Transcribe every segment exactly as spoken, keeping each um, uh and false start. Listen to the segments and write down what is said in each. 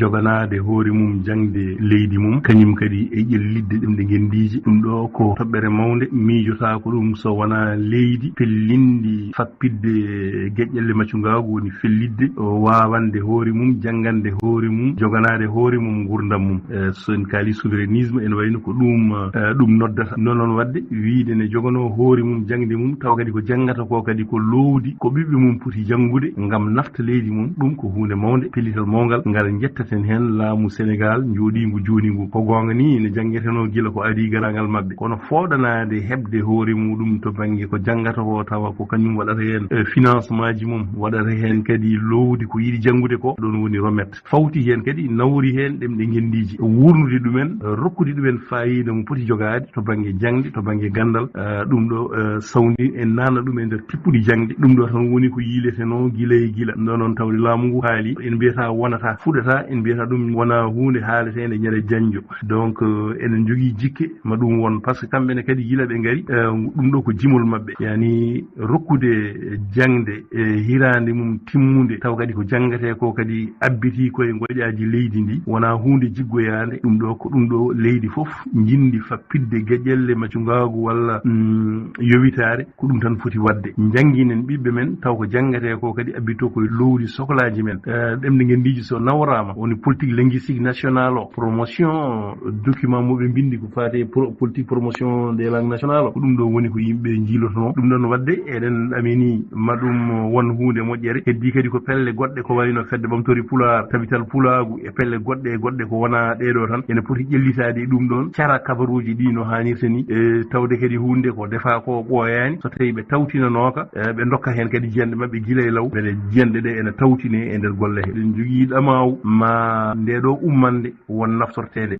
joganaade hoore mum jaŋde leydi mum, kañum kadi e ƴellitde ɗemɗe ngenndiije. Ɗum ɗo ko toɓɓere mawnde, miijotaako ɗum so wonaa leydi pellindi fappitde geƴƴelle maccungaagu, woni fellitde o waawande hoore mum, janngande hoore mum, joganaade hoore mum nguurndam mum. Eh, so en kaali souverainisme, ene wayno ko ɗum, eh, ɗum noddata. Noon noon waɗde wiyde ne joganoo hoore mum jaŋde mum, tawa kadi ko janngata ko kadi ko loowdi, ko ɓiɓɓe mum poti janngude ngam nafta leydi mum. Ɗum ko huunde mawnde, pellital mawngal ngal njettaten heen laamu Senegaal njooɗiingu jooni ngu. Ko goonga ni, ne janngetenoo gila ko adii garaangal maɓɓe, kono fooɗanaade heɓde hoore muɗum to bannge ko janngata ko, tawa ko kañum waɗata heen, eh, financement ji mum, waɗata heen kadi loowdi ko yiɗi janngude ko, ɗoon woni remet. Fawti heen kadi, nawori heen ɗemɗe ngenndiije, wuurnude ɗumen, rokkude ɗumen faayiida mo poti jogaade to bannge jaŋde, to bannge ganndal. Eh, ɗum ɗo, eh, sawndi en naatna ɗum e nder tippuɗi jaŋde. Ɗum ɗo tan woni ko yiiletenoo gila e gila. Ɗum ɗo noon tawde laamu ngu haali, en mbiyata wonata, fuɗata, en mbiyata ɗum wona huunde haaleteende ñande janjo. Donc, eh, enen njogii jikke ma ɗum won, par ce que kamɓe ne kadi gila ɓe ngari, eh, ɗum ɗo ko jimol maɓɓe. Yani rokkude jaŋde e hiraande mum timmunde, taw kadi ko janngatee ko kadi abbitii koye ngoƴaaji leydi ndi, wonaa huunde jiggoyaande. Ɗum ɗo ko ɗum ɗo leydi fof njinndi fappitde geƴƴelle maccungaagu walla, mm, yowitaare, ko ɗum tan foti waɗde. Njannginen ɓiɓɓe men, taw ko janngatee ko kadi abbitoo koye lowdi soklaaji men. Eh, ɗemɗe ngenndiiji so nawraama, woni politique linguistique nationale o, promotion document mo ɓe mbinndi ko faati e pro-, politique promotion des langues nationales o, ko ɗum ɗo woni ko yimɓe njiilotonoo. Ɗum ɗon waɗde eɗen ɗamini ma ɗum won huunde moƴƴere. Heddii kadi ko pelle goɗɗe ko wayno Fedde Ɓamtori Pulaar, Tabital Pulaagu e pelle goɗɗe e goɗɗe ko wonaa ɗee ɗo tan. Ene poti ƴellitaade e ɗum ɗon, cara kabaruuji ɗi no haanirta ni, e tawde kadi huunde ko defaa ko ɓooyaani. So tawii ɓe tawtinanooka, e ɓe ndokka heen kadi jiyanɗe maɓɓe gila e law, mbele jiyanɗe ɗe ene tawtine e nder golle he. Eɗen njogii ɗamaawu ma nde ɗo ummande won naftorteende.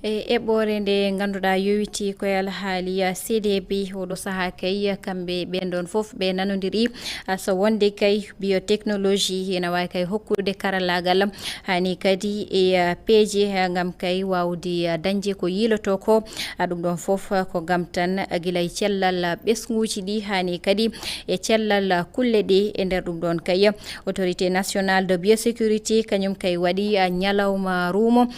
E eɓɓoore nde ngannduɗaa yowiti ko e alhaali C D B, oɗo sahaa kay kamɓe ɓeen ɗoon fof ɓe nanondiri, a, so wonde kay biotechnologie ina waawi kay hokkude karallaagal, hani kadi e, a, peeje, a, ngam kay waawde, a, dañde ko yiilotoo ko. A, ɗum ɗoon fof, a, ko ngam tan, a, gila e cellal, a, ɓesnguuji ɗi, hani kadi e cellal, a, kulle ɗe. E nder ɗum ɗoon kay, Autorité nationale de biosécurité kañum kay waɗi, a, ñalawma ruumo.